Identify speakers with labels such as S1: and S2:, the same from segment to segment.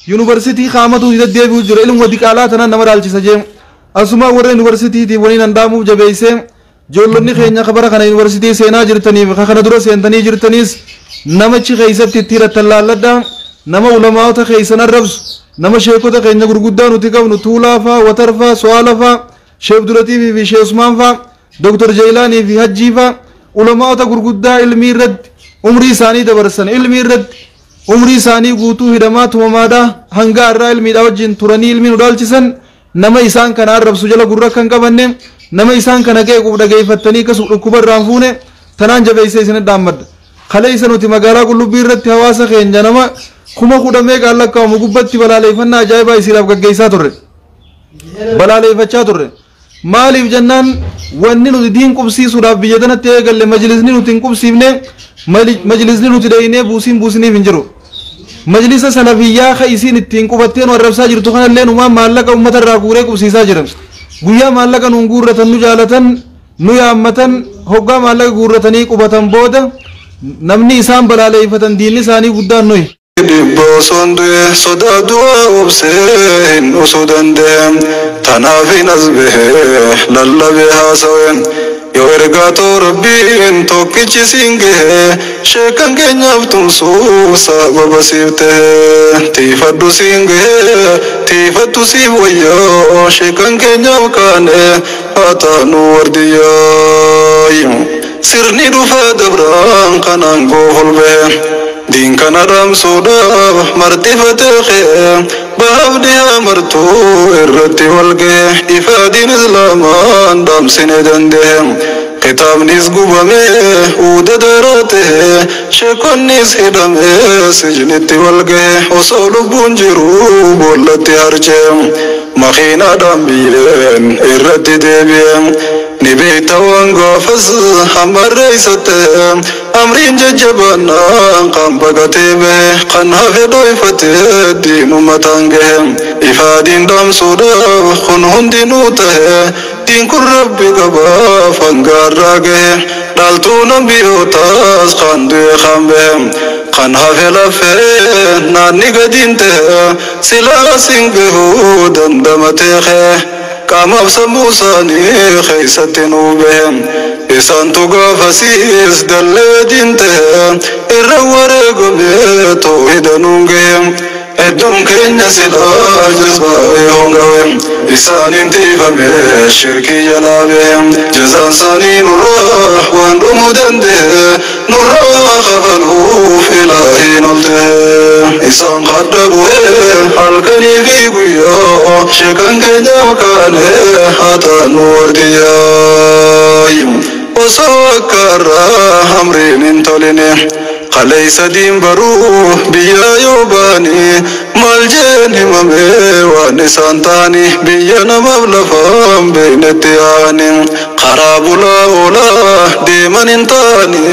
S1: Yuunivarsiitii kaamatu deddeebi'u jira ilmuma diqaalaa tanaan nama dhaalchisa jee. Asuma warra yuunivarsiitiitiif waliin handaamuuf jabeessee ijoollonni keenya kabara kana yuunivarsiitii seenaa jirtaniif kana dura seentanii jirtaniis namachi keessatti itti hidhattan laalladha. Nama ulamaa'ota keessan arrabsu, nama sheekota keenya gurguddaa nuti qabnu Tuulaa faa, Watar faa, So'aala faa, Sheek Abdulatiifii fi Sheek Usmaan faa, Dr. Jeelaanii fi Hajjii faa, ulamaa'ota gurguddaa ilmii irratti umrii isaanii dabarsan, ilmii irratti umrii isaanii guutuu hidhamaa tumamaadha hanga har'aa ilmiidha wajjin turanii ilmii nu dhaalchisan, nama isaan kana arrabsu jala gurra kan qabanne, nama isaan kana qeequuf dhageeffattanii akkasuma dhukkuba irraan fuune tanaan jabeessee isin dhaammadha. Kaleessa nuti magaalaa Qullubbii irratti hawaasa keenya nama 10,000 meeqaan lakkaa'amu gubbatti balaaleeffannaa ajaa'ibaa isiidhaaf gaggeessaa turre. Balaaleeffachaa turre. Maaliif jennaan wanni nuti diin qubsiisuudhaaf biyya tanatti eegalle majlisni nuti hin qubsiifne, majlisni nuti dhaynee buusiin buusiniif hin jiru. Majlisa salafiyyaa ka isiin ittiin qubattee nu arrabsaa jirtu kanallee numaan maallaqa uummata irraa guuree qubsiisaa jiran. Guyyaa maallaqa nuun guurratan nu jaalatan nu yaammatan, hoggaa maallaqa guurratanii qubatan booda namni isaan balaaleeffatan diinni isaanii guddaan nuyi.
S2: Dhibboo du'e sodaa du'aa obsee hin usuu danda'e, tanaafin as bahee lallabee haasawe. Yoo ergaa too rabbiin tokkichi siin gahe, sheekan keenyaaf tumsuu sababa siif ta'e, tiifadhu siin gahe, tiifattu siif wayyoo, sheekan keenyaaf kaane haa taanu wardiyyaa. Sirni dhufaa dabraan kanaan goof ol bahe, diin kana dhaamsuudhaaf martifatee ka'e, bahaaf dhiyaa martuu irratti wal gahe, ifaadiin islaamaan dhaamsine danda'e. Kitaabnis gubame uuda daraa ta'e, sheekonnis hidhame sijnitti wal gahe, osoo lubbuun jiru boollatti harcee makiinaadhaan biyyeen irratti deebi'e. Ni beekta waan gaafas hammarreessatte, amriin jajjabaannaan kan baqatee bahe, kan hafe dhoyfate diinummataan gahe. Ifaadiin dhaamsuudhaaf kun hundinuu tahe, diin kun rabbi qabaaf hangaarraa gahe, dhaaltuu nabiyootaas kan du'e kan bahe, kan hafe lafee naanni gadiin tahe, silaa sin gahuu dandamatee kee qaamaaf sammuu isaanii keessatti nuu bahe. Isaantu gaafasiis dallee diin tahe irra wareegame toohida nuun gahe. Hedduun keenya silaa jazbaa'ee hongawe, isaaniin tiifame shirkii jalaa bahe, jazaan isaanii nurraa waan dhumuu danda'e, nurraa kafaluuf ilaahiin ol ta'e. Isaan kadda bu'ee halkanii fi guyyaa, sheekan keenyaaf kaane haa taanu wardiyyaa. Osoo akka irraa amriin hin toline, kaleessa diin baruu biyya yoo baani, maal jeen himame waan isaan ta'ani, biyya namaaf lafaan beeknetti yaa'ani, karaa bulaa oolaa deeman hin ta'ani,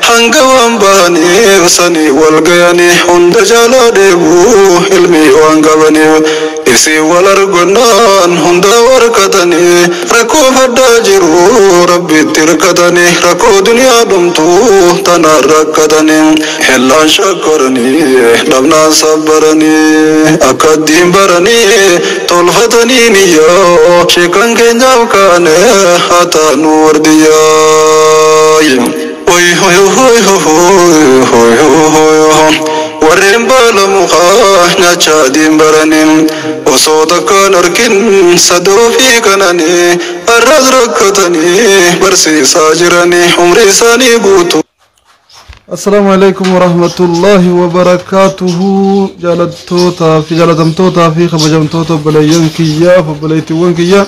S2: hanga waan bahaniif sanii wal gayani, hunda jaalaa deebuu ilmii waan qabaniif, isii wal argannaan hunda warkatanii, rakkoo faddaa jiru rabbitti hirkatanii, rakkoo duniyaa dhumtuu tanaan rakkatanii, hellaan shakkaranii dhabnaan sabbaranii, akka diin baranii tolfatanii niyyoo, sheekan keenyaaf kaane haa taanu wardiyyaa. Hoy hoy hoy hoy hoy hoy hoy, warreen baala mukaa nyaachaa diin baranii, osoo takkaan arkin sadoo fi kananii, har'as rakkatanii barsiisaa jiranii umrii isaanii guutuu.
S1: Assalaamu alaikum warahmatullahi wabarakaatuhu. Jaalattoota fi jaalatamtoota fi kabajamtoota obboleeyyan kiyyaa fi obboleettiiwwan kiyyaa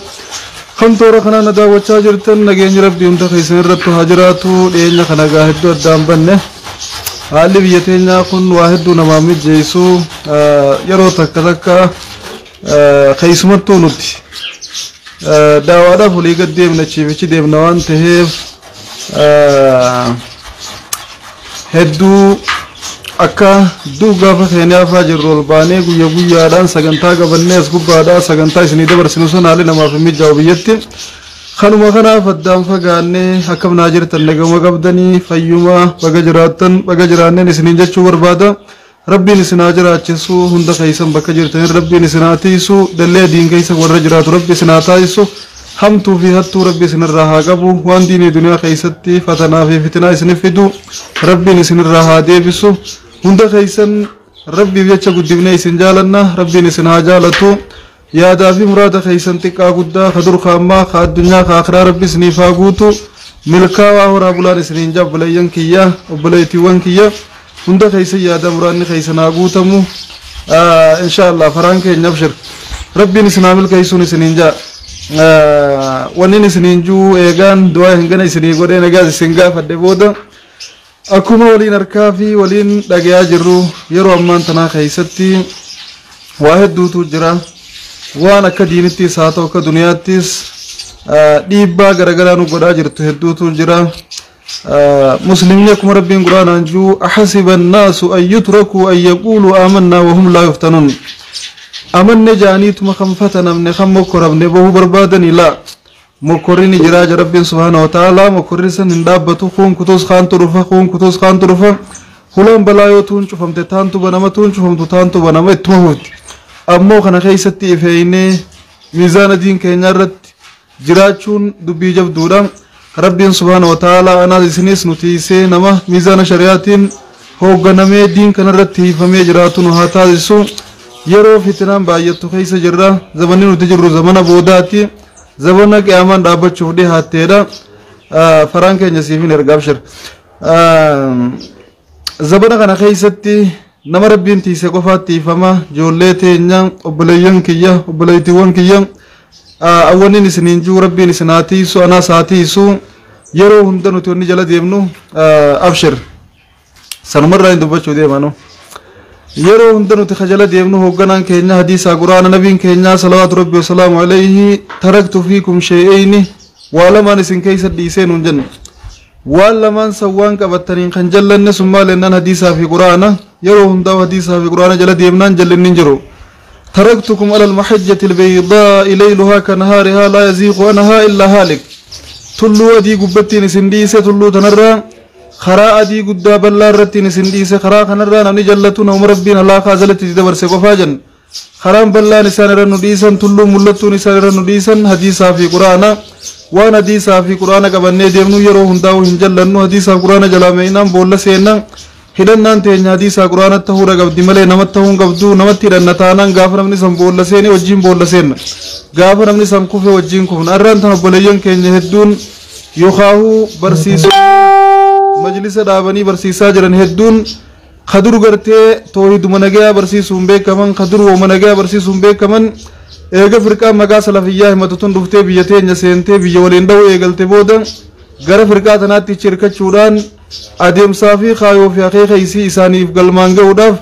S1: kan toora kanaan na daawwachaa jirtan, nageenyi rabbii hunda keessan irratti haa jiraatu. Dhiyeenya kana gaa hedduu addaan banne, haalli biyya teenyaa kun waa hedduu namaa mijeessu, yeroo takka takka keessumattuu nuti daawaadhaaf olii gad deemna, achiifichi deemna waan ta'eef hedduu akka dur gaafa Keeniyaa fa'aa jirru ol baanee guyya guyyaadhaan sagantaa qabannee as gubbaadhaa sagantaa isinii dabarsinu sun haalli namaaf hin mijaa'u biyyatti. Kanuma kanaaf addaan fagaannee. Akkam naa jirtan? Nagama qabdanii? Fayyuma? Baga jiraattan, baga jiraanneen isiniin jechuu barbaada. Rabbiin isin haa jiraachisu hunda keessan bakka jirtaniin Rabbiin isin haa tiisu dallee diin keessa warra jiraatu Rabbi isin haa taasisu hamtuu fi hattuu Rabbi isinirraa haa qabu waan diinii duniyaa keessatti fatanaa fi fitinaa isinif fidu Rabbiin isinirraa haa deebisu hunda keessan Rabbiif jecha guddifnee isin jaalanna Rabbiin isin haa jaalatu yaadaa fi muraada keessan xiqqaa guddaa ka dur ka ammaa ka addunyaa ka akiraa Rabbi isiniif haa guutu milkaawaa horaa bulaan isiniin jaa obboleeyyan kiyya obboleettiiwwan kiyya hunda keessan yaada muraadni keessan haa guutamu insha Allah faraan keenya abshir Rabbiin isin haa milkeessuun isiniin jaa wannin isiniin juu eegaan du'aa hin gana isinii godhee nagaas isin gaafadhe booda akkuma waliin harkaa fi waliin dhagayaa jirru yeroo ammaan tanaa keessatti waa hedduutu jira waan akka diinittis haa ta'u akka duniyaattis dhiibbaa garagaraa nu godhaa jirtu hedduutu jira. Muslimni akkuma Rabbiin Quraanaan juu أحسب الناس أن يتركوا أن يقولوا آمنا وهم لا يفتنون amanne jaaniituma kan fatanamne kan mokkoramne bahuu barbaadani laa mokkorri ni jiraa jira Rabbiin subhaana wa ta'aalaa mokkorri san hin dhaabbatu kuun kutus kaantu dhufa kuun kutus kaantu dhufa hulaan balaa yoo tuun cufamte taantu banama tuun cufamtu taantu banama ittuma hufti ammoo kana keessatti ifeeynee miizaana diin keenya irratti jiraachuun dubbii jabduudha. Rabbiin subhaana wa ta'aalaa anaas isinis nu tiisee nama miizaana shari'aatiin hoogganamee diin kanarratti hiifamee jiraatu nu haa taasisu. Yeroo fitinaan baay'attu keessa jirra. Zamanni nuti jirru zamana boodaati. Zamana qiyaamaan dhaabbachuuf dhiyaatteedha. Faraan keenya siifin ergaa abshir. Zamana kana keessatti nama Rabbiin tiise qofaatti hiifama. Ijoollee teenya obboleeyyan kiyya obboleettiiwwan kiyya awwannin isiniin jiru Rabbiin isin haa tiisu anaas haa tiisu yeroo hunda nuti wanni jala deemnu abshir sanumarraa hin dubbachuu deemanu. Yeroo hunda nuti jala deemnu hoogganaan keenya hadiisaa Quraana nabiin keenya salawaatu Rabbi wasalaamu alayhi تركت فيكم شيئين waa lamaan isin keessa dhiisee nuun jenne waan lamaan san waan qabattaniin kan jallanne sun maal jennaan hadiisaa fi Quraana yeroo hundaa hadiisaa fi Quraana jala deemnaan jallinni hin jiru. تركتكم على المحجة البيضاء ليلها كنهارها لا يزيغ عنها إلا هالك tulluu adii gubbattiin isin dhiise tulluu tanarraa karaa adii guddaa bal'aa irrattiin isin dhiise karaa kanarraa namni jallatu nama Rabbiin halaakaa jalatti dabarse qofaa jenna karaan bal'aan isaan irra nu dhiisan tulluu mul'attuun isaan irra nu dhiisan hadiisaa fi Quraana waan hadiisaa fi Quraana qabannee deemnu yeroo hundaa'u hin jallannu hadiisaa fi Quraana jalaa meeynaan boolla seenna hidhannaan teenya hadiisaa Quraana ta'uudha qabdi malee namatti ta'uu hin qabdu namatti hidhanna taanaan gaafa namni san boolla seene wajjin boolla seenna gaafa namni san kufe wajjin kufna. Arraan tan obboleeyyan keenya hedduun yookaahuu barsiisuu majlisa dhaabanii barsiisaa jiran hedduun kadur gartee toohiduma nagayaa barsiisuun beekaman kadur wooma nagayaa barsiisuun beekaman eega firqaa maqaa salafiyyaa himatu tun dhuftee biyya teenya seentee biyya waliin dha'uu eegalte booda gara firqaa tanaatti hirkachuudhaan adeemsaa fi kaayoo fi akeeka isii isaaniif galmaan ga'uudhaaf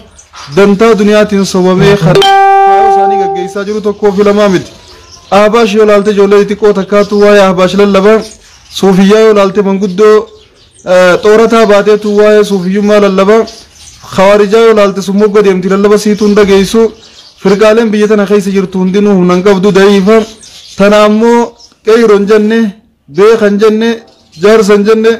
S1: dantaa duniyaatiin sobamee kaayoo isaanii gaggeessaa jiru tokkoo fi lamaa miti. Ahbaash yoo laalte ijoollee xixiqqoo takkaatu waa'ee ahbaash lallaba. Suufiyyaa yoo laalte manguddoo xoorataa baateetu waa'ee suufiyyummaa lallaba. Khawaarijaa yoo laalte summugga deemti lallaba siituun dhageessu. Firqaaleen biyya tana keessa jirtu hundinuu humna hin qabdu da'iifa. Tana ammoo qeeyroon jenne beekan jenne jaarsan jenne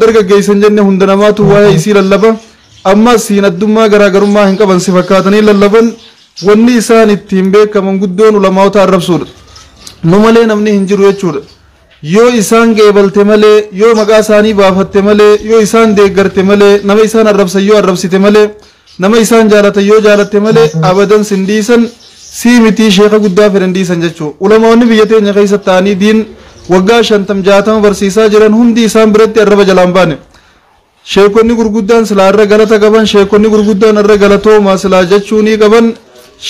S1: dargaggeessan jenne hunda namaatu waa'ee isii lallaba. Ammas siin addummaa garaagarummaa hin qaban si fakkaatanii lallaban wanni isaan ittiin beekaman guddoon ulamaa'ota arrabsuudha. Nu malee namni hin jiru jechuudha. Yoo isaan geebalte malee yoo maqaa isaanii baafatte malee yoo isaan deeggarte malee nama isaan arrabsan yoo arrabsite malee nama isaan jaalatan yoo jaalatte malee abadan sin dhiisan sii mitii sheeka guddaa fedhan dhiisan jechuudha. Ulamaa'onni biyya teenya keessa ta'anii diin waggaa 50 60 barsiisaa jiran hundi isaan biratti arraba jalaan baane. Sheekonni gurguddaan silaa irra galata qaban sheekonni gurguddaan irra galatoomaa silaa jechuu ni qaban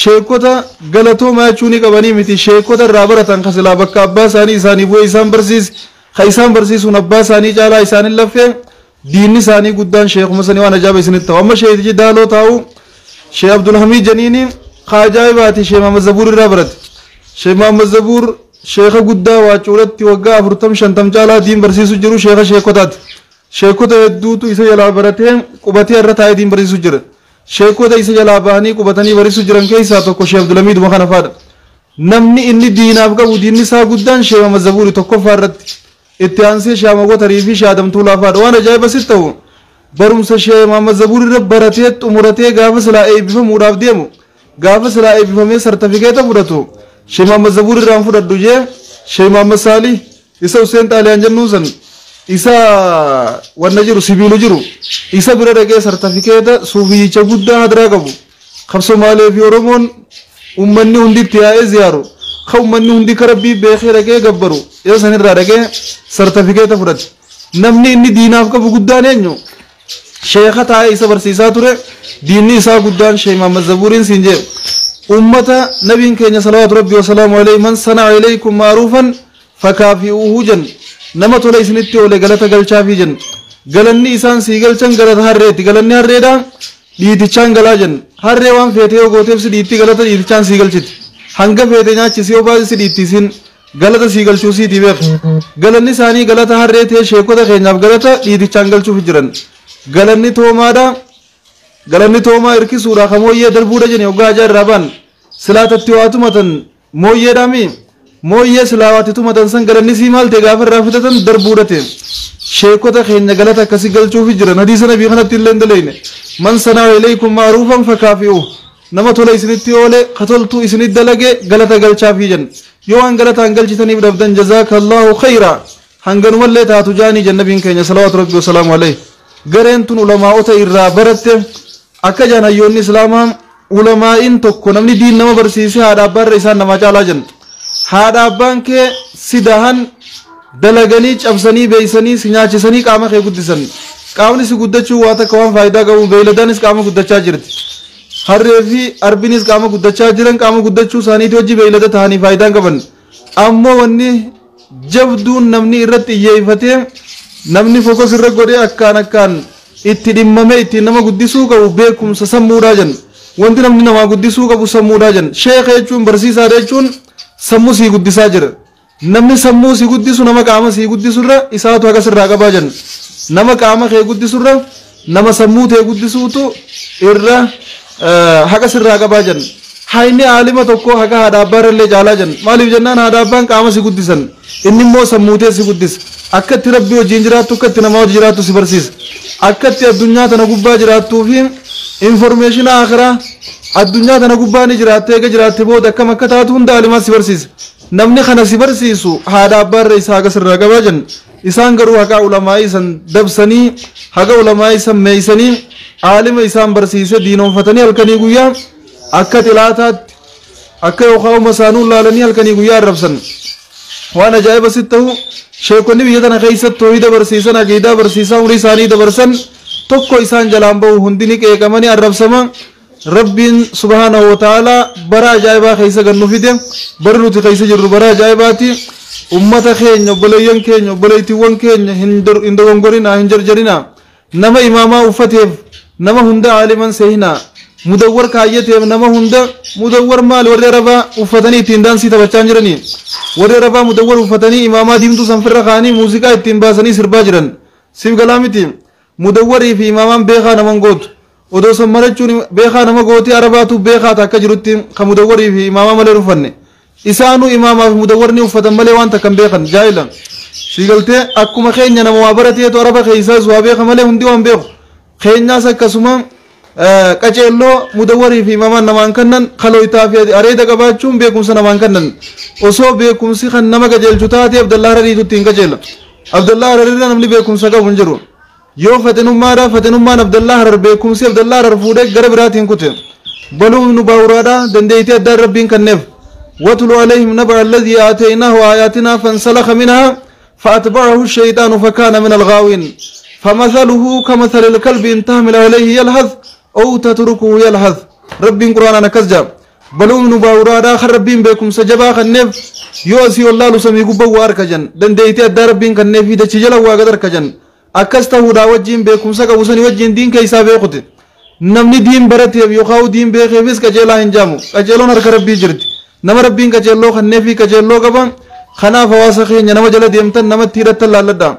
S1: sheekota galatoomaa jechuu ni qabanii miti sheekota irraa baratan ka silaa bakka abbaa isaanii isaanii bu'ee isaan barsiise ka isaan barsiisuun abbaa isaanii caalaa isaanin laffee diinni isaanii guddaan sheekuma sanii waan ajaa'iba isinitti ta'u. Amma sheetichi daaloo taa'u Sheekh Abdulhamiid Janiini ka ajaa'ibaati Sheekh Mahamad Zabuur irraa barate. Sheekh Mahamad Zabuur sheeka guddaa waacuudhatti waggaa 40 50 caalaa diin barsiisu jiru sheeka sheekotaati. Sheekota hedduutu isa jalaa baratee qubatee irra taa'ee diin barsiisu jira. Sheekota isa jalaa bahanii qubatanii barsiisu jiran keessaa tokko Sheekh Abdulhamiiduma kana faadha. Namni inni diinaaf qabu diinni isaa guddaan Sheekh Mahamad Zabuuri tokkoffaa irratti itti aansee Sheekh Ahmad Watarii fi Sheekh Adam Tuulaa faadha. Waan ajaa'iba sitti ta'u Barumsa Sheekh Muhammad Zabuur irra baratee xumuratee gaafa silaa eebbifamuudhaaf deemu, gaafa silaa eebbifamee sartifikeeta fudhatu, Sheekh Muhammad Zabuur irraan fudhadhu jee Sheekh Muhammad Saalih isa Hussein Xaaliyaan jennuun san, isa wanna jiru sibiilu jiru, isa bira dhaqee sartifikeeta suufiyyicha guddaa hadiraa qabu kan Somaalee fi Oromoon ummanni hundi itti yaa'ee ziyaaru, kan ummanni hundi ka Rabbii beekee dhaqee gabbaru, isa sanirraa dhaqee sartifikeeta fudhate. Namni inni diinaaf qabu guddaan eenyu? Sheekha taa'ee isa barsiisaa ture. Diinni isaa guddaan Sheekh Muhammad Zabuuriin siin jee. Ummata nabiin keenya salawaatu rabbi wasalaamu alayhi, man sana'a ilaykum ma'ruufan fakaafi'uuhu jen, nama tola isinitti oole galata galchaafii jen. Galanni isaan sii galchan galata harreeti. Galanni harreedha dhiitichaan galaa jen. Harree waan feete yoo gooteef si dhiitti, galata dhiitichaan sii galchiti. Hanga feete nyaachisi yoo baase si dhiittisiin galata sii galchuu siitii beek. Galanni isaanii galata harree ta'e, sheekota keenyaaf galata dhiitichaan galchuuf jiran. Galanni toomaadha. Galanni toomaa hirkisuudha ka mooyyee darbuudha jeni. Hoggaa ajaa irraa ba'an silaatatti waa tumatan mooyyeedhaami, mooyyee silaa waatti tumatan san galanni sii maal ta'e? Gaafa irraa fitatan darbuudha ta'e. Sheekota keenya galata akkasii galchuuf jiran. Hadiisa nabii kanatti illee hin daleyne. Man sanaa ilaykum ma'ruufan fakaafi'u, nama tola isinitti oole, ka toltuu isinitti dalage galata galchaafii jen. Yoo waan galataan galchitaniif dhabdan, jazaakallahu khayra hanganumallee taatu jaanii jen nabiin keenya salawaatu rabbi wasalaamu alayhi. Gareen tun ulamaa'ota irraa baratte. Akka jaan hayyoonni islaamaa, ulamaa'iin tokko namni diin nama barsiise haadha abbaarra isaan namaa caalaa jen. Haadha abbaan kee si dahan, dalaganii cabsanii beeysanii si nyaachisanii qaama kee guddisan. Qaamni si guddachuu waa takka waan faayidaa qabu, beeyladaanis qaama guddachaa jirti, harree fi arbinis qaama guddachaa jiran. Qaama guddachuu isaaniiti hojii beeylada ta'anii faayidaan qaban. Ammoo wanni jabduun namni irratti xiyyeeffatee, namni focus irra godhee akkaan akkaan itti dhimmamee ittiin nama guddisuu qabu beekumsa sammuudhaa jen. Wanti namni namaa guddisuu qabu sammuudhaa jen. Sheeka jechuun, barsiisaa jechuun sammuu sii guddisaa jira. Namni sammuu si guddisu nama qaama sii guddisurra isaatu haqa sirraa qabaa jen. Nama qaama kee guddisurra nama sammuu tee guddisuutu irra haqa sirraa qabaa jen. Hayni aalima tokko haqa haadha abbaarra caalaa jen. Maaliif jennaan, haadha abbaan qaama si guddisan, inni immoo sammuu tee si guddisa. Akka itti rabbi wajjin jiraattu, akka itti nama wajjin jiraattu si barsiisa. Akka itti addunyaa tana gubbaa jiraattuu fi information akhiraa addunyaa tana gubbaa ni jiraatte, eega jiraatte booda akkam akka taatu hunda aalimaa si barsiisa. Namni kana si barsiisu haadha abbaarra isaa haqa sirraa qabaa jen. Isaan garuu haqa ulamaa'ii san dabsanii, haqa ulamaa'ii san meeysanii, aalima isaan barsiise diinoonfatanii, halkanii guyyaa akka xilaataatti akka yookaan masaanuu laalanii halkanii guyyaa arrabsan. Waan ajaa'iba sitti ta'u, sheekonni biyya tana keessatti toohida barsiisan, aqiidaa barsiisaa umurii isaanii dabarsan tokko isaan jalaan bahu, hundi ni qeeqamanii arrabsama. Rabbiin subhaanahu wa ta'aalaa bara ajaa'ibaa keessa gan nu fide. Bari nuti keessa jirru bara ajaa'ibaati. Ummata keenya, obboleeyyan keenya, obboleettiiwwan keenya, hin dogongorinaa, hin jarjarinaa. Nama imaamaa uffateef nama hunda aaliman seehinaa. Mudawwar kaayyateef nama hunda mudawwar maali? Warri arabaa uffatanii ittiin daansii taphachaa jiranii. Warri arabaa mudawwar uffatanii, imaamaa diimtuu sanfirra kaanii muuziqaa ittiin baasanii sirbaa jiran. Siif galaa miti? Mudawwarii fi imaamaan beekaa naman gootu. Odoo san marachuun beekaa nama gootii, arabaatu beekaa takka jirutti kan mudawwarii fi imaamaa malee uffanne. Isaanuu imaamaa fi mudawwarni uffatan malee waan takka hin beekan, jaahila. Si galtee? Akkuma keenya nama waa barateetu araba keessaas waa beeka malee hundi waan beeku. Keenyaas akkasuma qaceelloo mudawwarii fi imaamaan namaan kennan, kalooytaa fi areeda qabaachuun beekumsa namaan kennan. Osoo beekumsi kan nama qajeelchu taate, Abdallaa Harariitu ittiin qajeela. Abdallaa Hararirra namni beekumsa qabu hin jiru. Yoo faxinummaadha, faxinummaan Abdallaa Harar, beekumsi Abdallaa Harar fuudhee gara biraatiin kute. Baluu nu baawuraadha dandeettii addaan rabbiin kenneef. واتل عليهم نبأ الذي آتيناه آياتنا فانسلخ منها فأتبعه الشيطان فكان من الغاوين فمثله كمثل الكلب إن تحمل عليه يلهث أو تتركه يلهث. ربي قرآن أنا كزجا بلوم نباورادا خر ربين بكم سجبا خنف يوسي والله لسمي قبا واركجن دنديتي أدى ربين كنف دچجلا واقدر كجن أكسته دا وجين بكم سكا وسني وجين دين كيسا بيقوت. Namni diin barateef yookaan diin beekeefis qajeelaa hin jaamu. Qajeeloon harka rabbii jirti. Nama rabbiin qajeelloo kanneefi qajeelloo qaban. Kanaaf hawaasa keenya, nama jala deemtan, namatti hidhattan laalladha.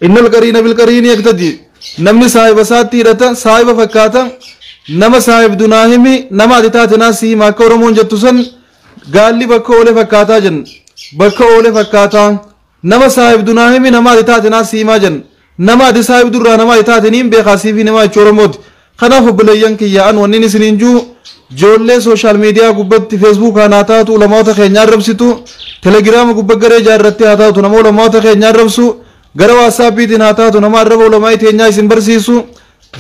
S1: إن القرين بالقرين يقتدي. Namni saahiba isaatti hidhata saahiba fakkaata. Nama saahibdu naa himi, nama ati taate naa si hima akka Oromoon jettu san, gaalli bakka oole fakkaataa jenna, bakka oole fakkaataa. Nama saahibdu naa himi, nama ati taate naa si himaa jenna. Nama ati saahibdu irraa nama ati taate niin beekaa siifi nama jechuu Oromooti. Kanaaf obboleeyyan kiyya an wannin isiniin juu joollee sooshaal miidiyaa gubbatti feesbuukaan haa taatu ulamaota keenya arrabsitu, telegiraama gubba garee jaarrattee haa taatu nama ulamaota keenya arrabsu, gara waatsaappiitiin haa taatu nama arraba ulamaa'ii teenyaa isin barsiisu,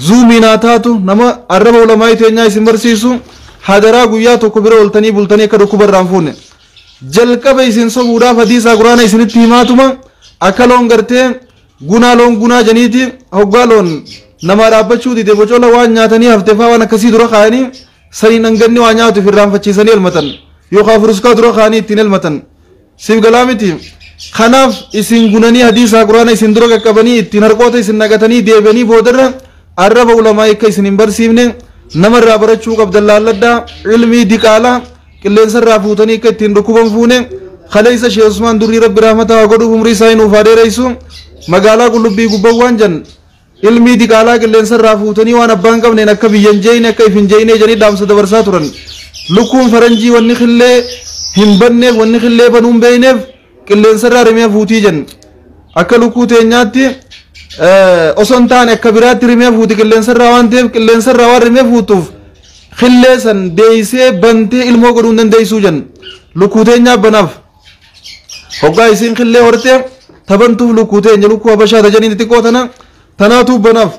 S1: zuumiin haa taatu nama arraba ulamaa'ii teenyaa isin barsiisu, hadaraa guyyaa tokko bira ooltanii bultanii akka dhukkuba irraa hin fuune. Jalqaba isin sobuudhaaf hadiisaa quraana isinitti himaatuma akka loon gartee gunaa loon gunaa janiiti hoggaa loon namaa dhaabbachuu dide bocola waan nyaatanii hafte faa waan akkasii dura kaayanii saniin hanganni waa nyaatu irraanfachiisanii elmatan yookaan furuskaa dura kaayanii ittiin elmatan siif galaa miti. Kanaaf isin gunanii hadiisaa quraana isin dura qaqqabanii ittiin harqoota isin naqatanii deebi'anii boodarra arraba ulamaa akka isin hin barsiifne namarraa barachuu qabdan laalladhaa. Ilmii diqaalaa qilleensarraa fuutanii akka ittiin dhukkuban fuune. Kaleessa Sheekh Usmaan Durrii Rabbi rahmata haa godhuuf umrii isaa nuuf haa dheeressu magaalaa Qullubbii gubban waan jan ilmii diqaalaa qilleensarraa fuutanii waan abbaan qabneen akka biyyan jeeyne akka if hin jeeyne jedhanii dhaamsa dabarsaa turan. Lukkuun faranjii wanni qillee hin banneef wanni qillee banuu hin beeyneef qilleensarraa rimee fuutii jen. Akka lukkuu teenyaatti osoo hin taane akka biraatti rimee fuuti qilleensarraa waan ta'eef qilleensarraa waan rimee fuutuuf qillee san deeysee bantee ilmoo godhuu hin dandeessuu jen. Lukkuu teenyaa banaaf hoggaa isiin qillee hortee tabantuuf lukkuu teenya lukkuu habashaa tajanii xixiqqoo tana tanaatu banaaf.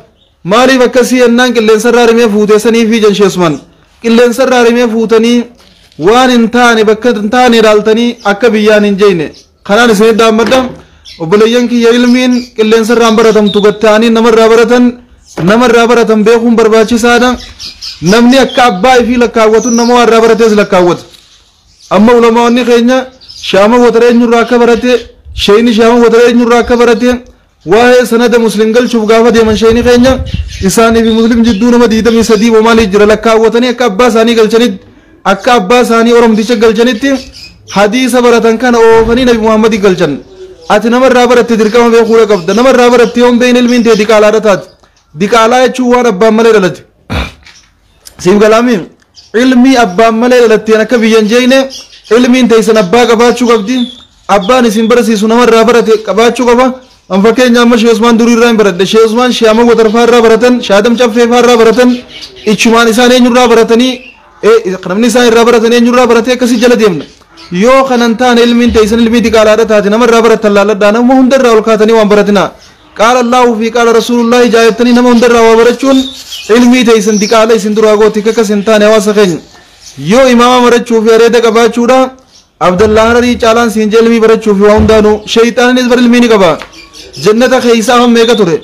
S1: Maaliif akkasii ennaan qilleensarraa rimee fuutee saniifi jen sheesuman qilleensarraa rimee fuutanii waan hin taane bakka hin taane ilaaltanii akka biyyaan hin jeeyne. Kanaan isin dhaammadha obboleeyyan kiyya ilmiin qilleensarraan baratamtu gatta'anii namarraa baratan namarraa baratan beekuun barbaachisaadha. Namni akka abbaa ifii lakkaawwatu nama waa irraa baratees lakkaawwata. Amma ulamaonni keenya shaama watara eenyurraa akka barate sheeyni shaama watara eenyurraa akka barate waa'ee sanada muslim galchuuf gaafa deeman sheeyni keenya isaanii fi muslim jidduu nama 23 moo jira lakkaawwatanii akka abbaa isaanii galchanitti akka abbaa isaanii oromticha galchanitti hadiisa baratan kana oofanii nabi Muhammadii galchan. Ati namarraa baratte dirqama beekuudha qabda. Namarraa baratte yoon beekne ilmiin tee diqaalaadha taati. Diqaalaa jechuun waan abbaan malee dhalate. Siif galaami ilmii abbaan malee dhalatteen akka biyyan jeeyne ilmiin teessan abbaa qabaachuu qabdi. Abbaan isin barsiisu namarraa barate qabaachuu qaba. An fakkeenya amma Sheekh Usmaan Durii irraa hin baradhe. Sheekh Usmaan Shaama Watarfaa irraa baratan, Shaadam Caffee faa irraa baratan, ichumaan isaan eenyurraa baratanii namni isaan irraa baratan eenyurraa baratee akkasii jala deemna. Yoo kanan taane ilmiin teessan ilmii diqaalaadha taate namarraa barattan laalladhaa nama hundarraa ol kaatanii waan baratinaa. Qaala Allahu fi qaala Rasuulullaahi jaallattanii nama hundarraa waa barachuun ilmii teessan diqaala isin duraa gooti akkas hin taane hawaasa keenya. Yoo imaama barachuu fi areeda qabaachuudha Abdallah Hararii caalaan siin jee ilmii barachuu fi waa hundaanuu sheeyxaanis bar ilmii ni qaba. Jannata keeysaa amma meeqa ture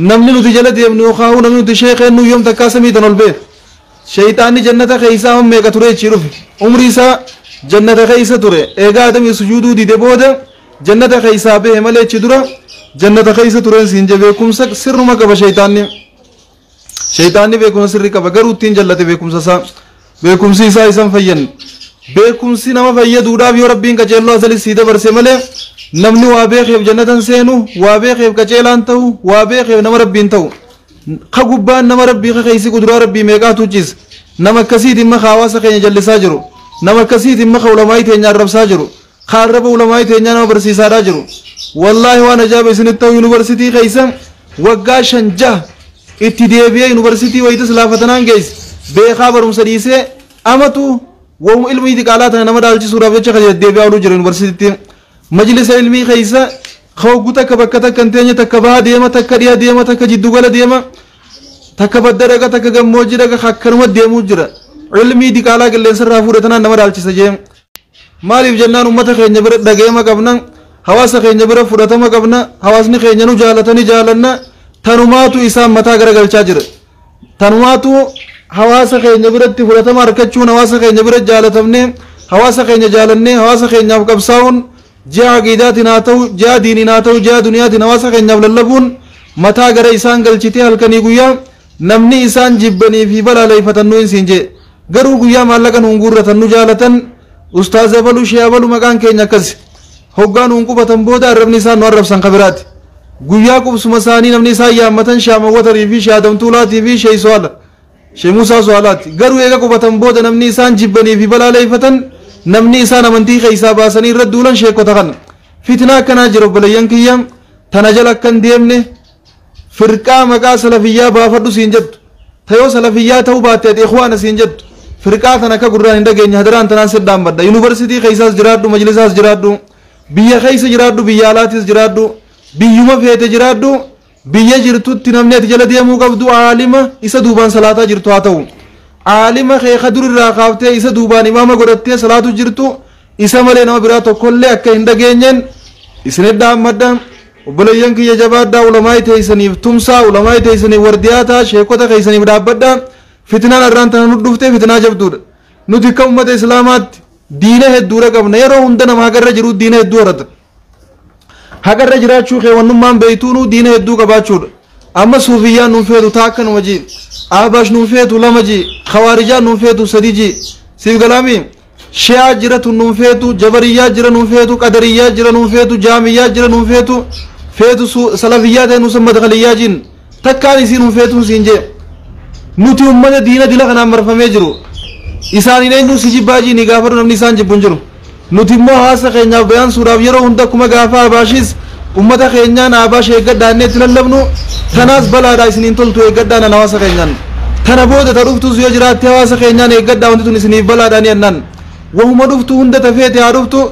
S1: namni nuti jala deemnu yookaan namni nuti sheekeen nu yoom takkaa samiitan ol bee sheeyxaanni jannata keeysaa amma meeqa ture jechii dhufe umrii isaa jannata keeysa ture eegaa adamii sujuuduu dide booda jannata keeysaa bahe malee achi dura jannata keeysa tureen siin jee beekumsa sirruma qaba sheeyxaanni. Sheeyxaanni beekumsa sirrii qaba garuu ittiin jallate beekumsa isaa beekumsi isaa isan fayyan. Beekumsi nama fayyaduudhaaf yoo rabbiin qaceelloo asalis sii dabarse malee namni waa beekeef jannatan seenu waa beekeef qaceelaan ta'u waa beekeef nama rabbiin ta'u ka gubbaan nama rabbii ka keeysi kuduraa rabbii meeqaatu ciisa. Nama akkasiitiin maka hawaasa keenya jallisaa jiru nama akkasiitiin maka ulamaayii teenya arrabsaa jiru ka arraba ulamaayii teenyaa nama barsiisaadhaa jiru. Wallaahi waan ajaa'iba isinitti ta'u yuunivarsiitii keeysa waggaa 5 6 itti deebi'ee yuunivarsiitii wayitas laafatanaan geesse beekaa barumsa dhiisee amatu wahum ilmii diqaalaa tana nama dhaalchisuudhaaf jecha kan deebi'aa ooluu jira yuunivarsiitiitti. Majlisa ilmii keeysa hoggu takka bakka takka hin teenye takka baha deema takka dhiha deema takka jiddugala deema takka badda dhaqa takka gammoojjii dhaqa akkanuma deemuu jira. Ilmii diqaalaa qilleensarraa fuudhe tanaan nama dhaalchisa jee. Maaliif jennaan uummata keenya bira dhageema qabna hawaasa keenya bira fudhatama qabna hawaasni keenya nu jaalatanii jaalanna tanumaatu isaan mataa garagalchaa jira. Tanumaatu hawaasa keenya biratti fudhatama argachuun hawaasa keenya bira jaalatamne hawaasa keenya jaalannee hawaasa keenyaaf qabsaa'uun ji'a aqiidaatiin haa ta'u ji'a diiniin haa ta'u ji'a duniyaatiin hawaasa keenyaaf lallabuun mataa gara isaan galchitee halkanii guyyaa namni isaan jibbanii fi balaaleffatan nu hin siin jee. Garuu guyyaa maallaqa nuun guurratan nu jaalatan ustaaza balu shee balu maqaan keenya akkas hoggaa nuun qubatan booda arrabni isaan nu arrabsan kabiraati. Guyyaa qubsuma isaanii namni isaan yaammatan shaamawwatarii fi shaadamtuulaatii fi sheeysoala shee Muusaa Soalaati. Garuu eega qubatan booda namni isaan jibbanii fi balaaleffatan namni isaan amantii keessaa baasanii irra duulan sheekota kana. Fitnaa akkanaa jira obboleeyyan kiyya tana jala akkan deemne Firqaa maqaa salafiyyaa baafadhu siin jettu, tayoo salafiyyaa ta'uu baatte ati ikhwaana siin jettu, firqaa tana akka gurraan hin dhageenye hadaraan tanaan siddaan badda. Yuunivarsiitii keessaas jiraadhu, majlisaas jiraadhu, biyya keessa jiraadhu, biyya alaatis jiraadhu, biyyuma feete jiraadhu, biyya jirtutti namni ati jala deemuu qabdu aalima isa duubaan salaataa jirtu haa ta'u. Aalima keeka durirraa kaaftee isa duubaan imaama godhattee salaatu jirtu, isa malee nama biraa tokkollee akka hin dhageenyeen isinit dhaammadha. Obboleeyyan kiyya jabaadhaa, ulamaa teessaniif tumsaa, ulamaa teessaniif wardiyaataa, sheekota keessaniif dhaabbadhaa. Fitnaan irraan tana nu dhuftee fitinaa jabduudha. Nuti akka uummata islaamaatti diina hedduudha qabna. Yeroo hunda nama haqarra jiru diina hedduu horata. Haqarra jiraachuu keewwannummaan beeytuunuu diina hedduu qabaachuudha. Amma suufiyyaan nuun feetu taa akkanuma jii, ahbaash nuun feetu lama jii, khawaarijaan nuun feetu sadi jii, siif galaami, shi'aa jira tun nuun feetu, jabariyyaa jira nuun feetu, qadariyyaa jira nuun feetu, jaamiyyaa jira nuun feetu, feetu salafiyyaa ta'e nuusan madkaliyyaa jiin takkaan isii nuun feetuun siin jee. Nuti ummata diina dila kanaan marfamee jiru. Isaaniin eenyuun si jibbaa jii ni gaafadhu, namni isaan jibbu hin jiru. Nuti immoo hawaasa keenyaaf bayaansuudhaaf yeroo hunda akkuma gaafa abaashis ummata keenyaan abaash eeggadhaa innee itti lallabnu, tanaas balaadhaa isiniin toltu eeggadhaa nan hawaasa keenyaan. Tana booda ta dhuftus yoo jiraatte hawaasa keenyaan eeggadhaa, wanti tun isiniif balaadhaa ni jennaan. Wahuma dhuftu hunda tafeete haa dhuftu,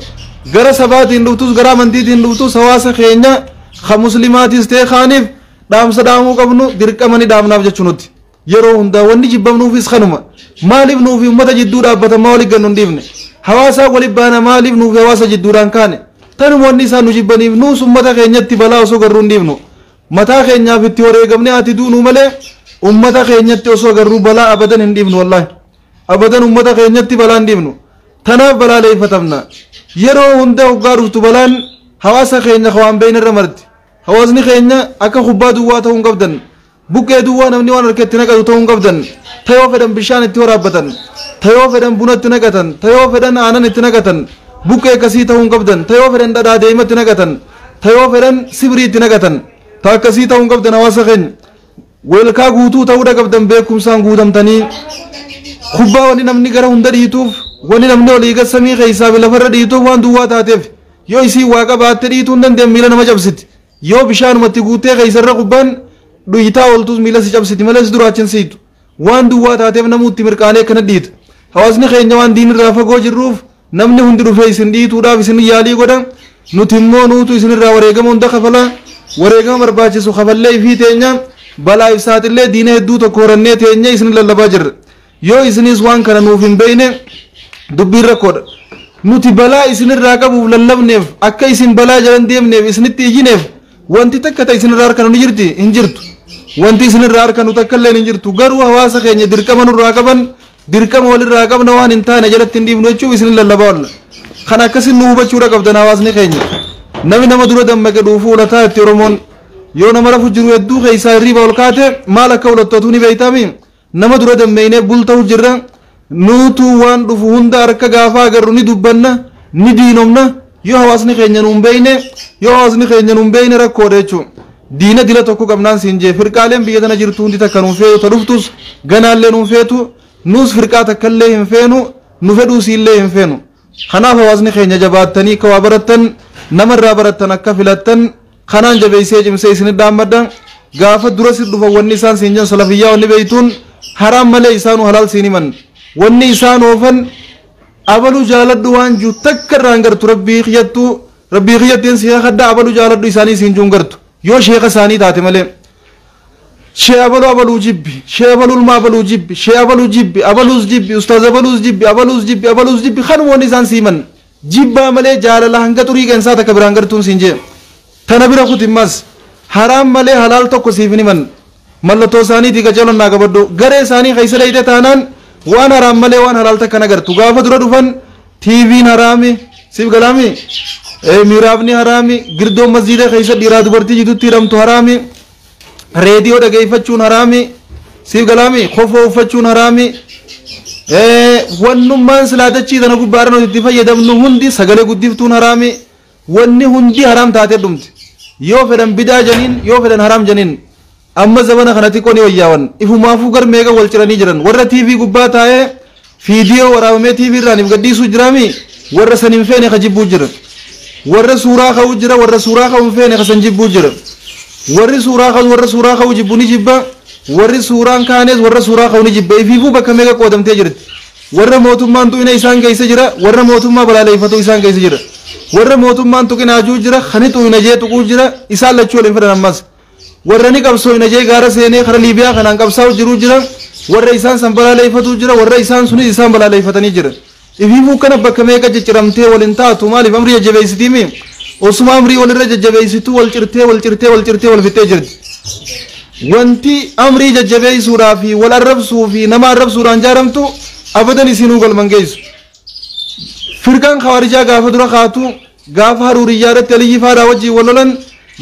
S1: gara sabaatiin dhuftus gara amantiitiin dhuftus, hawaasa keenya ka muslimaatis ta'e kaaniif dhaamsa dhaamuu qabnu dirqama ni dhaamnaaf jechuu nuti. Yeroo hundaa wanni jibbamnuufis kanuma. Maaliif nuufi ummata jidduu dhaabbatan maa walitti gannu hin dhiifne? Hawaasaa walitti baana, maaliif nuufi hawaasa jidduudhaan kaane? Tanuma wanni isaan nu jibbaniif. Nuus ummata keenyatti balaa osoo garruu hin dhiifnu. Mataa keenyaaf itti wareegamnee ati duunuu malee ummata keenyatti osoo garruu balaa abadan hin dhiifnu, wallaahi. Abadan ummata keenyatti balaa hin dhiifnu. Tanaaf balaaleeffatamna. Yeroo hunda hoggaa dhuftu balaan hawaasa keenya waan beeyne irra marti. Hawaasni keenya akka kubbaa duwwaa ta'uu hin qabdan. Buqqee duwwaa namni waan harka itti naqatu ta'uu hin qabdan. Tayoo fedhan bishaan itti waraabbatan, tayoo fedhan buna itti naqatan, tayoo fedhan aanan itti naqatan, buqqee akkasii ta'uu hin qabdan. Tayoo fedhan dhadhaa deema itti naqatan, tayoo fedhan sibrii itti naqatan, ta akkasii ta'uu hin qabdan. Hawaasa keenya weelkaa guutuu ta'uudha qabdan, beekumsaan guutamtanii. Kubbaa wanni namni gara hunda dhiituuf, wanni namni olii gad samii keessaa fi lafarra dhiituuf waan duwwaa taateef. Yoo isii waa qabaatte dhiituu hin dandeenye, miila nama cabsiti. Yoo bishaanumatti guuttee keessarra kubbaan dhuyitaa ooltus miila si cabsiti malee si duraachin siitu. Waan duwwaa taateef namuutti mirqaanee akkana dhiita. Hawaasni keenya waan diinirraa fagoo jirruuf namni hundi dhufee isin dhiituudhaaf isin yaalii godha. Nuti immoo nuutu isinirraa wareegama hunda kafala, wareegama barbaachisu kafallee ifii teenya balaa ibsaatillee diina hedduu tokko horannee teenya isin lallabaa jirra. Yoo isinis waan kana nuuf hin beeyne dubbiin rakkoodha. Nuti balaa isinirraa qabuuf lallabneef, akka isin balaa jalan deemneef isinitti iyyineef, wanti takka ta isinirraa harkanu ni jirti? Hin jirtu. Wanti isinirraa harkanu takka illee hin jirtu. Garuu hawaasa keenya dirqama nurraa qaban, dirqama walirraa qabna, waan hin taane jalatti hin dhiifnu jechuuf isin lallabaa oolla. Kan akkasin nu hubachuudha qabdan. Hawaasni keenya, namni nama dura dammaqe dhuufuu ulataa itti. Oromoon yoo nama rafu jiru hedduu keessaa hirriiba ol kaate maal akka ulattotu ni beeytami. Nama dura dammeeynee bulta'u jirra. Nuutu waan dhufu hunda harka gaafaa agarru ni dubbanna, ni diinomna. Yoo hawaasni keenya nuun beeyne, yoo hawaasni keenya nuun beeyne rakkoodha jechuudha. Diina dila tokko qabnaan siin jee. Firqaaleen biyya tana jirtu hundi takka nuun feetu, ta dhuftus ganaallee nuun feetu, nuus firqaa takkallee hin feenu, nu fedhuusiillee hin feenu. Kanaaf hawaasni keenya jabaattanii akka waa barattan, namarraa barattan akka filattan kanaan jabeessee cimsee isin dhaammadha. Gaafa dura si dhufan wanni isaan siin jedhan, salafiyyaa wanni beeytuun haraam malee isaanuu halaal siin himan. Wanni isaan oofan abaluu jaaladhu waan jiru takka irraa hin gartu. Rabbii kiyyattuu, rabbii kiyyattiin si kadda, abaluu jaaladhu isaanii siin jiru hin gartu yoo sheeka isaanii taate malee. Shee abaluu abaluu jibbi, shee abaluu ilma abaluu jibbi, shee abaluu jibbi, abaluus jibbi, ustaaz abaluus jibbi, abaluus jibbi, abaluus jibbi. Kanuma wanni isaan siiman jibbaa malee jaalala hanga xurii qeensaa takka biraan gartuun siin jee. Tana bira kutimmas haraam malee halaal tokko siif hin himan. Mallattoo isaaniitii qaceelonnaa qabadhu. Garee isaanii keessa dheeyte taanaan waan haraam malee waan halaal takka nagartu. Gaafa dura dhufan tiiviin haraami, siif galaami, miraabni haraami, girdoon masjiida keessa dhiiraa dubartii jidduutti hidhamtu haraami, reediyoo dhageeffachuun haraami, siif galaami, kofoo uffachuun haraami. Wannummaan silaa dachii tana gubbaarra nuti itti fayyadamnu hundi, sagalee guddiftuun haraami, wanni hundi haraam taatee dhumti. Yoo fedhan bidaa janiin, yoo fedhan haraam janiin. Amma zamana kana xiqqoo ni wayyaawan. Ifumaafuu gar meeqa wal ciranii jiran. Warra tiivii gubbaa taa'ee fiidiyoo waraabamee tiivii irraan if gadhiisuu jiraami, warra san hin feene ka jibbuu jira. Warra suuraa ka'uu jira, warra suuraa ka'uu hin feene ka san jibbuu jira. Warri suuraa ka'u warra suuraa ka'u jibbu ni jibba. Warri suuraan kaanes warra suuraa ka'u ni jibba. Ifiifuu bakka meeqa qoodamtee jirti. Warra mootummaan tuqina isaan keessa jira, warra mootummaa balaaleffatu isaan keessa jira. Warra mootummaan tuqinaajuu jira, kani tuqina jee tuquu jira, isaan lachuu waliin fedhan ammas. Warra ni qabsoo ina jee gaara seenee kara Liibiyaa kanaan qabsaa'u jiruu jira, warra isaan san balaaleffatu jira, warra isaan sunis isaan balaaleffatanii jira. Ifiifuu kana bakka meeqa cicciramtee waliin taatu maaliif amrii jajjabeessitiimi? Osuma amrii walirra jajjabeessituu wal cirtee wal cirtee wal cirtee wal fixxee jirti. Wanti amrii jajjabeessuudhaa fi wal arrabsuu fi nama arrabsuudhaan jaaramtu abadan isinuu galman geessu. Firqaan khawaarijaa gaafa dura kaatu gaafa haruuriyyaa irratti Aliyyi faadhaa wajjin wal lolan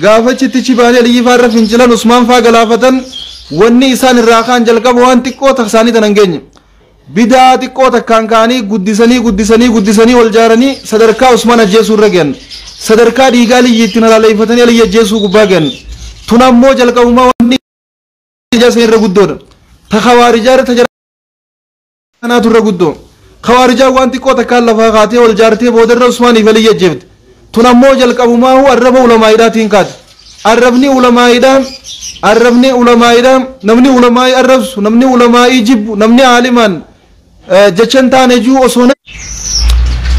S1: gaafa achitti chibaanii Aliyyi faarra fincilan Usmaan faa galaafatan wanni isaan irraa kaan jalqaba waan xiqqoo isaanii tanan geenye. Bidaa xiqqoo takkaan ka'anii guddisanii guddisanii guddisanii wal jaaranii sadarkaa Usmaan ajjeesuu irra gahan. Sadarkaa dhiigaa Aliyyi ittiin halaaleeffatanii Aliyyi ajjeesuu gubbaa gahan. Tun ammoo jalqabumaa wanni ijaa san irra guddoodha. Ta khawaarijaa irra ta kanaatu irra guddoo. Khawaarijaa waan xiqqoo takkaan lafaa kaatee wal jaartee boodarra Usmaaniif Aliyyi ajjeefte. Tun ammoo jalqabumaa arraba ulamaa'iidhaatiin kaate. Arrabni ulamaa'iidhaan arrabni ulamaa'iidhaan namni ulamaa'ii arrabsu namni ulamaa'ii jibbu namni aalimaan jechan taane juu osoo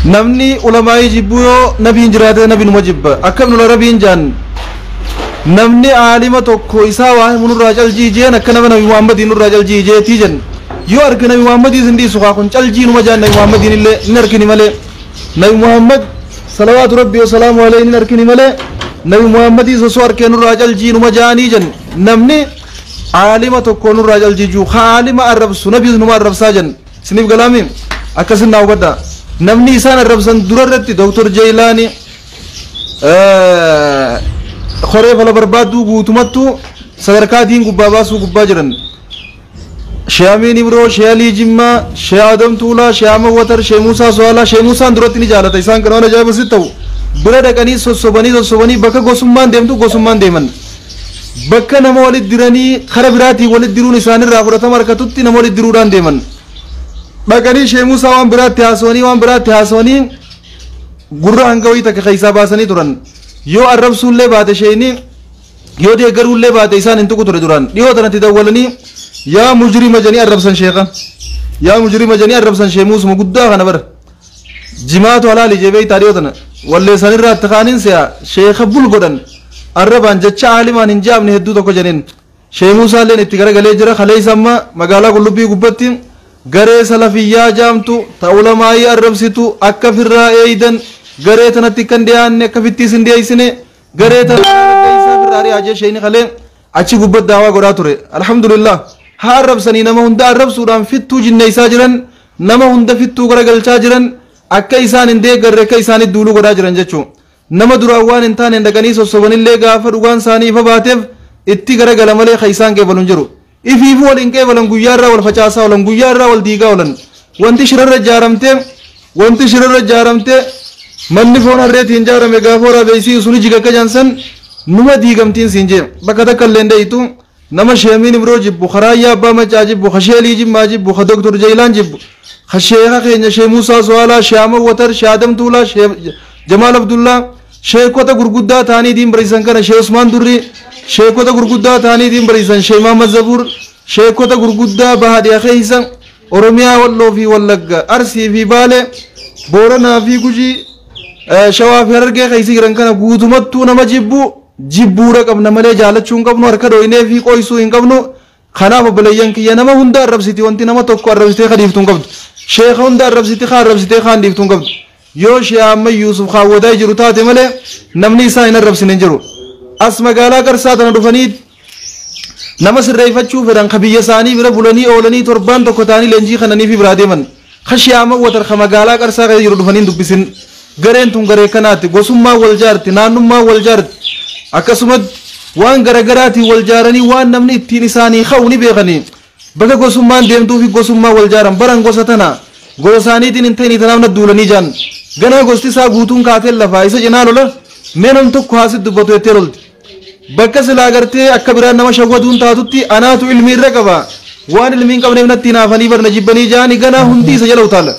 S1: namni ulamaa'ii jibbu yoo nabiin jiraate nabinuma jibba. Akka ibnul arabiin jaan namni aalima tokko isaa waa himu nurraa caljii jeen akka nama nabi Muhammadiin nurraa caljii jeetii jenna. Yoo arge nabi Muhammadiin sin dhiisu kaa kun caljii numa jaan nabi Muhammadiin illee hin arkini malee. Nabi Muhammad salawaatu rabbi wasalaamu alayhi hin arkini malee nabi Muhammadiin osoo arkee nurraa caljii numa jaanii jenna. Namni aalima tokko nurraa caljii juu aalima arrabsu nabiis numa arrabsaa jenna. Siniif galaami akkasin naa hubadhaa. Namni isaan arrabsan dura irratti Dooktor Jeelaanii koree fala barbaadduu guutumattuu sadarkaa diin gubbaa baasuu gubbaa jiran. Shee Amiin Ibroo, Shee Alii Jimmaa, Shee Adam Tuulaa, Shee Ahmad Watar, Shee Muusaa Suwaalaa, Shee Muusaan duratti ni jaalata. Isaan kana waan ajaa'iba sitti ta'u. Bira dhaqanii sossobanii sossobanii bakka gosummaan deemtu gosummaan deeman. Bakka nama walitti diranii kara biraatiin walitti diruun isaanirraa fudhatama harkatutti nama walitti diruudhaan deeman. Dhaqanii Shee Muusaa waan biraatti haasawanii waan biraatti haasawanii gurra hanga wayii takka keessaa baasanii turan. Yoo arrabsuullee baate sheeni yoo deeggaruullee baate isaan hin tuqu ture duraan. Dhiyoo tanatti dawwalanii yaa mujrima jedhanii arrabsan sheeka. Yaa mujrima jedhanii arrabsan Shee Muusuma guddaa kana bara. Jimaatu halaali jee beektaa dhiyoo tana. Walleessanirraa itti kaaniin se'a sheeka bul godhan. Arrabaan jecha aalimaan hin jaamne hedduu tokko jedheen. Shee Muusaalleen itti garagalee jira. Kaleessa amma magaalaa Qullubbii gubbatti garee salafiyyaa jaamtu ta ulamaayii arrabsitu akka firraa eeydan garee tanatti kan dhiyaanne akka fittiis hin dhiyeessine garee tana firraa ari'aa jee sheeyni kalee achi gubbatti daawaa godhaa ture. Alhamdulillah. Haa arrabsanii nama hunda arrabsuudhaan fittuu jinneessaa jiran nama hunda fittuu garagalchaa jiran akka isaan hin deeggarre akka isaanitti duuluu godhaa jiran jechuudha. Nama duraan waan hin taane dhaqanii sossobanillee gaafa dhugaan isaanii ifa baateef itti garagala malee kan isaan qeebalu hin jiru. Ifiifuu wal hin qeebalan guyyaarraa wal facaasaa oolan guyyaarraa wal diigaa oolan. Wanti shirarra ijaaramtee wanti shirarra ijaaramtee manni foon harreetiin ijaarame gaafa waraabessii suni jiga akka jaansan numa diigamtiin siin jee bakka takka illee hin deeyitu nama Sheemiin Ibroo jibbu Karaayyaa Abbaa Macaa jibbu Kasheelii Jimmaa jibbu ka Doktor Jeelaan jibbu ka Sheeka keenya Shee Muusaa Suwaalaa Shee Ahmad Watar Shee Adam Tuulaa Shee Jamaal Abdullaa sheekota gurguddaa ta'anii diin barsiisan kana Shee Usmaan Durrii sheekota gurguddaa ta'anii diin barsiisan Shee Mahammad Zabuur sheekota gurguddaa baha dhiha keessa Oromiyaa Walloo fi Wallagga Arsii fi Baalee Booranaa fi Gujii Shawaa fi Harargee keessa jiran kana guutumattuu nama jibbu jibbuudha qabna malee jaalachuu hin qabnu harka dhoynee fi qoysuu hin qabnu. Kanaaf obboleeyyan kiyya nama hunda arrabsiti wanti nama tokko arrabsitee ka dhiiftuu hin qabdu. Sheeka hunda arrabsiti kaa arrabsitee kaan dhiiftuu hin qabdu. Yoo shee amma Yuusuf kaawwataa jiru taate malee namni isaa hin arrabsine hin jiru. As magaalaa Qarsaa tana dhufanii nama sirreeffachuu fedhan ka biyya isaanii bira bulanii oolanii torbaan tokko ta'anii leenjii kananii fi biraa deeman. Ka shee amma Watar ka magaalaa Qarsaa keessa jiru dhufanii dubbisin. Gareen tun garee kanaatti gosummaa wal jaarti naannummaa wal jaarti akkasumas waan garagaraatiin wal jaaranii waan namni ittiin isaanii ka'u ni beekanii bakka gosummaan deemtuu fi gosummaa wal jaaran baran gosa tana gosa isaaniitiin hin ta'in tanaaf na duulanii jaan ganaa gosti isaa guutuun kaateen lafaa isa cinaa lola mee nam tokko haasit dubbatu jettee lolti. Bakka silaa gartee akka biraan nama shawwaduun taatutti anaatu ilmi irra qaba waan ilmi hin qabneef natti naafanii barna jibbanii jaanii ganaa hundi isa jala utaala.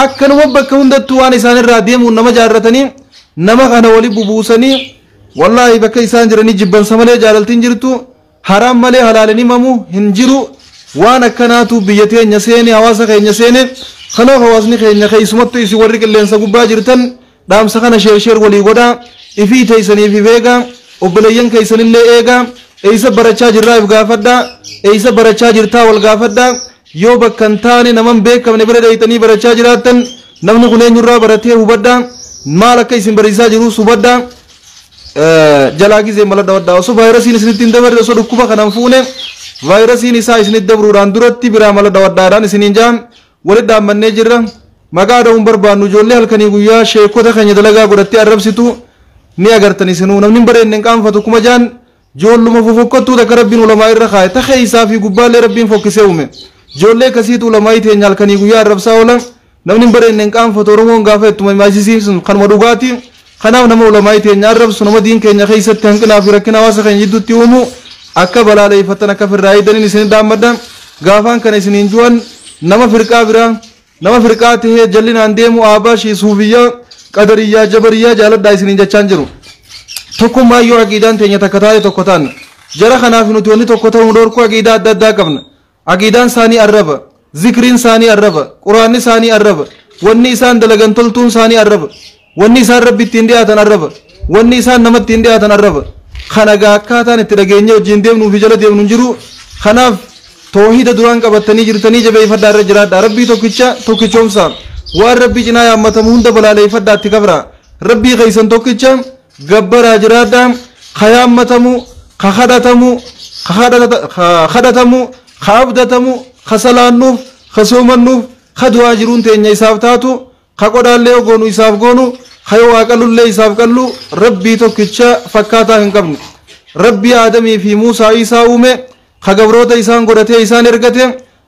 S1: Akkanuma bakka hundattuu waan isaan irraa deemuun nama jaarratanii nama kana wali bubuusanii Wallaahi bakka isaan jiranii jibbansa malee jaalaltiin jirtu, haraam malee halaalin himamu hin jiru. Waan akkanaatu biyya teenya seene, hawaasa keenya seene. Kanaaf hawaasni keenya, keessumattuu isin warri qilleensa gubbaa jirtan, dhaamsa kana share share walii godhaa, ifii teessaniif if eegaa, obboleeyyan keessanillee eegaa. Eessa barachaa jirraa if gaafadhaa, eessa barachaa jirtaa wal gaafadhaa. Yoo bakka hin taane, naman beekamne bira dheeyxanii barachaa jiraattan, namni kun eenyurraa baratee hubadhaa, maal akka isin barsiisaa jirus hubadhaa. Jalaa gizee mala dhawadhaa, osoo vaayirasiin isinitti hin dabarre, osoo dhukkuba kanan fuune vaayirasiin isaa isinitti dabruudhaan duratti biraa mala dhawadhaadhaan isiniin jaan. Walitti dhaammannee jirra. Maqaa dha'uun barbaannu, ijoollee halkanii guyyaa sheekota keenya dalagaa godhattee arrabsitu ni agartan. Isinuu namni hin bareedne hin qaanfatu kuma jaan. Ijoolluma fofokkottuu takka rabbiin ulamaa irra kaa'e, ta keessaa fi gubbaallee rabbiin fokkisee uume, ijoollee akkasiitu ulamaa teenya halkanii guyyaa arrabsaa oolan. Namni hin bareedne hin qaanfatu Oromoon gaafa ittuma himaasisiisu kanuma dhugaati. Kanaaf nama ulamaa teenya arrabsu, nama diin keenya keessatti hanqinaa fi rakkina hawaasa keenya jidduutti uumu akka balaaleeffatan, akka firraa eegdaniin isin dhaammadha. Gaafaan kana isiniin ju'an, nama firqaa biraa, nama firqaa tahee jallinaan deemu, aabaashii, suufiyyaa, qadariyyaa, jabariyyaa jaaladhaa isiniin jechaan jiru. Tokkummaa yoo aqiidaan teenya takka taate tokko taana. Jara kanaaf nuti wanni tokko ta'uu dhorku aqiidaa adda addaa qabna. Aqiidaan isaanii arraba, zikriin isaanii arraba, quraanni isaanii arraba, wanni isaan dalagan toltuun isaanii arraba, wanni isaan rabbi ittiin dhiyaatan arraba, wanni isaan nama ittiin dhiyaatan arraba. Kana gaa akkaataan itti dhageenye wajjin deemnuu fi jala deemnu hin jiru. Kanaaf toohida duraan qabattanii jirtanii jabeeffadhaa, irra jiraadha. Rabbii tokkicha tokkichoomsa. Waan rabbii cinaa yaammatamu hunda balaaleeffadhaa, itti kabra. Rabbii keessan tokkicha gabbaraa jiraadha. Ka yaammatamu, ka kadhatamu, ka kadhatamu, ka abdatamu, ka salaannuuf, ka soomannuuf, ka du'aa jiruun teenya isaaf taatu, ka qodhaallee goonu isaaf goonu, ka yoo waa qallullee isaaf qallu, rabbii tokkicha fakkaataa hin qabne, rabbii Aadamii fi Muusaa Isaa uume, ka gabroota isaan godhatee isaan ergate,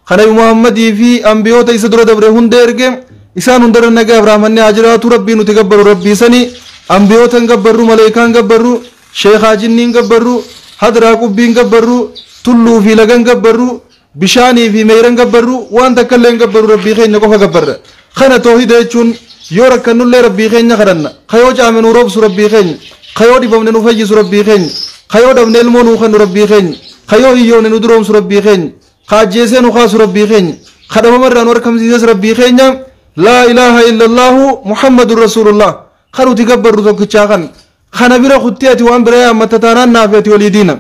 S1: ka Nabi Muhammadii fi ambiyoota isa dura dabre hunda erge, isaan hundarra nagaa Abraamanni haa jiraatu. Rabbii nuti gabbaru rabbii sanii. Ambiyoota hin gabbarru, maleekaa hin gabbarru, sheekaa jinnii hin gabbarru, hadraa qubbii hin gabbarru, tulluu fi laga hin gabbarru, bishaanii fi meeyra hin gabbarru, waan takka illee hin gabbarru. Rabbii keenya qofa gabbarra. Kana toohida jechuun. Yoo rakkannullee rabbii keenya kadhanna. Ka yoo caame nu roobsu rabbii keenya, ka yoo dhibamne nu fayyisu rabbii keenya, ka yoo dhabne ilmoo nuu kennu rabbii keenya, ka yoo hiyyoone nu duroomsu rabbii keenya, ka ajjeesee nu kaasu rabbii keenya, ka dhabamarraa nu argamsiises rabbii keenya. Laa ilaaha illallaahu Muhammadun rasuulullah kan nuti gabbarru tokkichaa. Kan kana bira kuttee ati waan bira yaammatta taanaan, naafi ati walii diina.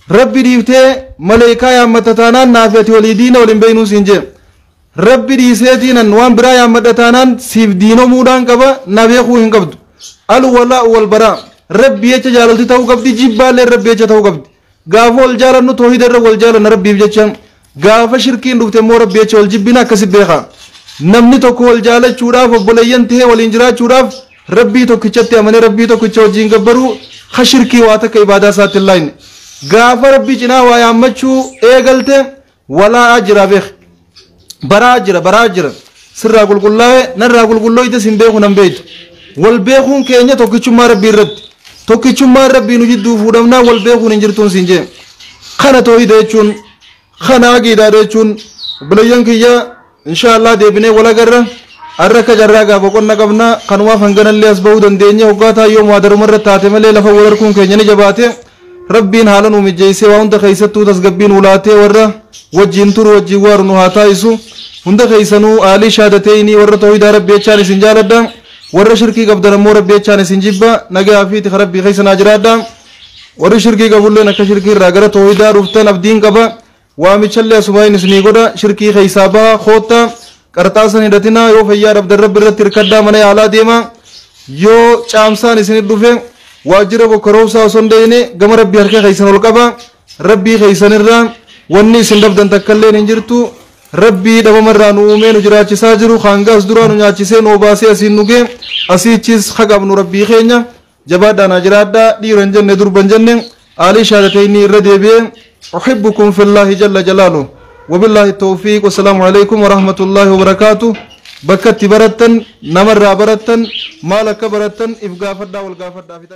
S1: Rabbi dhiiftee maleekaa yaammatta taanaan, naafi ati walii diina, waliin beeynuu siin jee. Rabbi dhiiseetiinan waan biraa yaammadha taanaan, siif diinomuudhaan qaba, na beekuu hin qabdu. Al walaa'u wal baraa rabbi jecha jaalalti ta'uu qabdi, jibbaallee rabbi jecha ta'uu qabdi. Gaafa wal jaalannu toohida irra wal jaalanna rabbiif jecha. Gaafa shirkiin dhufte immoo rabbi jecha wal jibbina. Akkasi beeka. Namni tokko wal jaalachuudhaaf, obboleeyyan tahee waliin jiraachuudhaaf, rabbii tokkichatti amanee rabbii tokkicha wajjin gabbaruu, ka shirkii waa takka ibaadaa isaatti hin laayne. Gaafa rabbii cinaa waa yaammachuu eegalte, walaa'aa jira beek, baraa jira, baraa jira. Sirraa qulqullaa'e, narraa qulqullooyte, sin beeku, nan beektu. Wal beekuun keenya tokkichummaa rabbii irratti. Tokkichummaan rabbii nu jidduu fuudhamnaa wal beekuun hin jirtuun siin jee. Kana toohida jechuun, kana aqiidaa jechuun. Obboleeyyan kiyya, insha Allah deebinee wal agarra. Har'a akka carraa gaa boqonna qabna, kanumaaf hanganallee as bahuu dandeenye. Hoggaa taayyoo muhadaruma irra taate malee lafa wal harkuun keenya ni jabaate. Rabbiin haala nu mijjeessee, waa hunda keessattuu tasgabbiin ulaatee, warra wajjin turu, wajjin waaru nu haa taa'isu. Hunda keessanuu aalii shaadateeyni, warra toohidaa, rabbi jechaan isin jaaladha. Warra shirkii qabdan ammoo rabbi jechaan isin jibba. Nagaa fi tika rabbii keessa naa jiraadha. Warri shirkii qabulleen akka shirkii irraa gara toohidaa dhuftan abdiin qaba. Waamichallee asumaan isinii godha. Shirkii keessaa baha koottaa. Qarxaasan hidhatinaa. Yoo fayyaa dhabdan rabbi irratti hirkadhaa, mana yaalaa deema. Yoo caamsaan isinit dhufe, waajjira bokkaroobsaa osoo hin deeyne gama rabbii harka keessan ol qaba. Rabbii keessanirraa wanni isin dhabdan takkalleen hin jirtu. Rabbii dhabamarraa nu uumee nu jiraachisaa jiru, hangaas duraa nu nyaachisee nu obaasee asiin nu gee, asiichis haqabnu rabbii keenya. Jabaadhaa, naa jiraadhaa. Dhiira hin jenne, durba hin jenne, aalii shaadatayni irra deebi'ee أحبكم في الله جل جلاله، وبالله التوفيق، والسلام عليكم ورحمة الله وبركاته. بكت برتن نمر برتن مالك برتن إفقافدا والقافدا في.